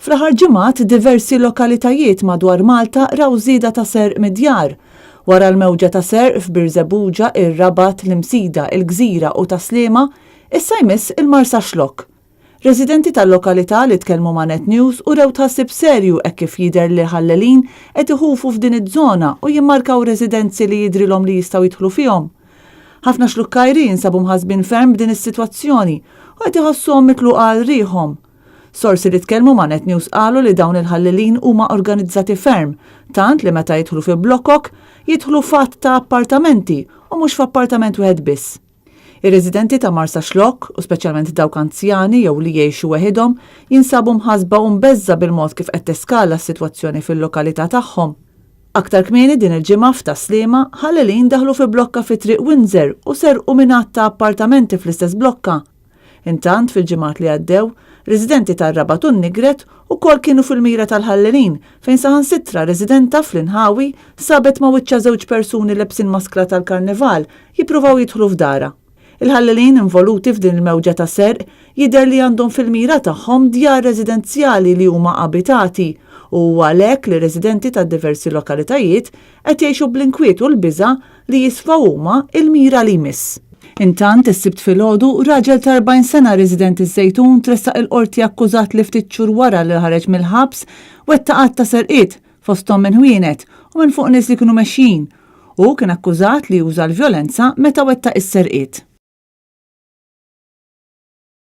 Fl-aħħar ġimgħat diversi lokalitajiet madwar Malta raw żieda ta' serq mid-djar. Wara l-mewġa ta' serq f'Birżebbuġa, ir-Rabat, l-Imsida, il-Gżira u Tas-Sliema, issa jmiss il-Marsaxlokk. Residenti tal-lokalità li tkellmu ma' Net News urew tħassib serju hekk kif jidher li ħallelin qed iħufu f'din iż-żona u jimmarkaw residenzi li jidhrilhom li jistgħu jidħlu fihom. Ħafna Xlukkajri jinsabu mħassbin ferm b'din is-sitwazzjoni u qed iħossuhom mitluqa għal riħhom. Sorsi li tkellmu ma' Net News qalu li dawn il-ħallelin huma organizzati ferm, tant li meta jidħlu fi blokok, jidħlu f'għadd ta' appartamenti u mhux f'appartament wieħed biss. Ir-residenti ta' Marsaxlokk, u speċjalment dawk anzjani jew li jgħixu weħidhom, jinsabu mħassba u mbeżża' bil-mod kif qed teskala s-sitwazzjoni fil-lokalità tagħhom. Aktar kmieni din il-ġimgħa f'Tas-Sliema, ħallelin daħlu fi blokka fi Triq Windsor u serqu minn għadd ta' appartamenti fl-istess blokka. Intant, fil-ġimgħat li għaddew, residenti tar-Rabat u n-Nigret ukoll kienu fil-mira tal-ħallelin fejn saħansitra residenta fl-inħawi sabet ma' wiċċha żewġ persuni lebsin maskra tal-karnival jippruvaw jidħlu f'darha. Il-ħallelin involuti f'din il-mewġa ta' serq jidher li għandhom fil-mira tagħhom djar residenzjali li huma abitati u huwa għalhekk li residenti ta' diversi lokalitajiet qed jgħixu bl-inkwiet u l-biża' li jisfaw huma l-mira li jmiss. Intant, is-Sibt filgħodu, raġel ta' 40 sena residenti ż-Żejtun tressaq il-Qorti akkużat li ftit xhur wara li ħareġ mill-ħabs wettaq għadd ta' serqiet, fosthom minn ħwienet u minn fuq nies li kienu mexjin. Hu kien akkużat li uża l-vjolenza meta wettaq is-serqiet.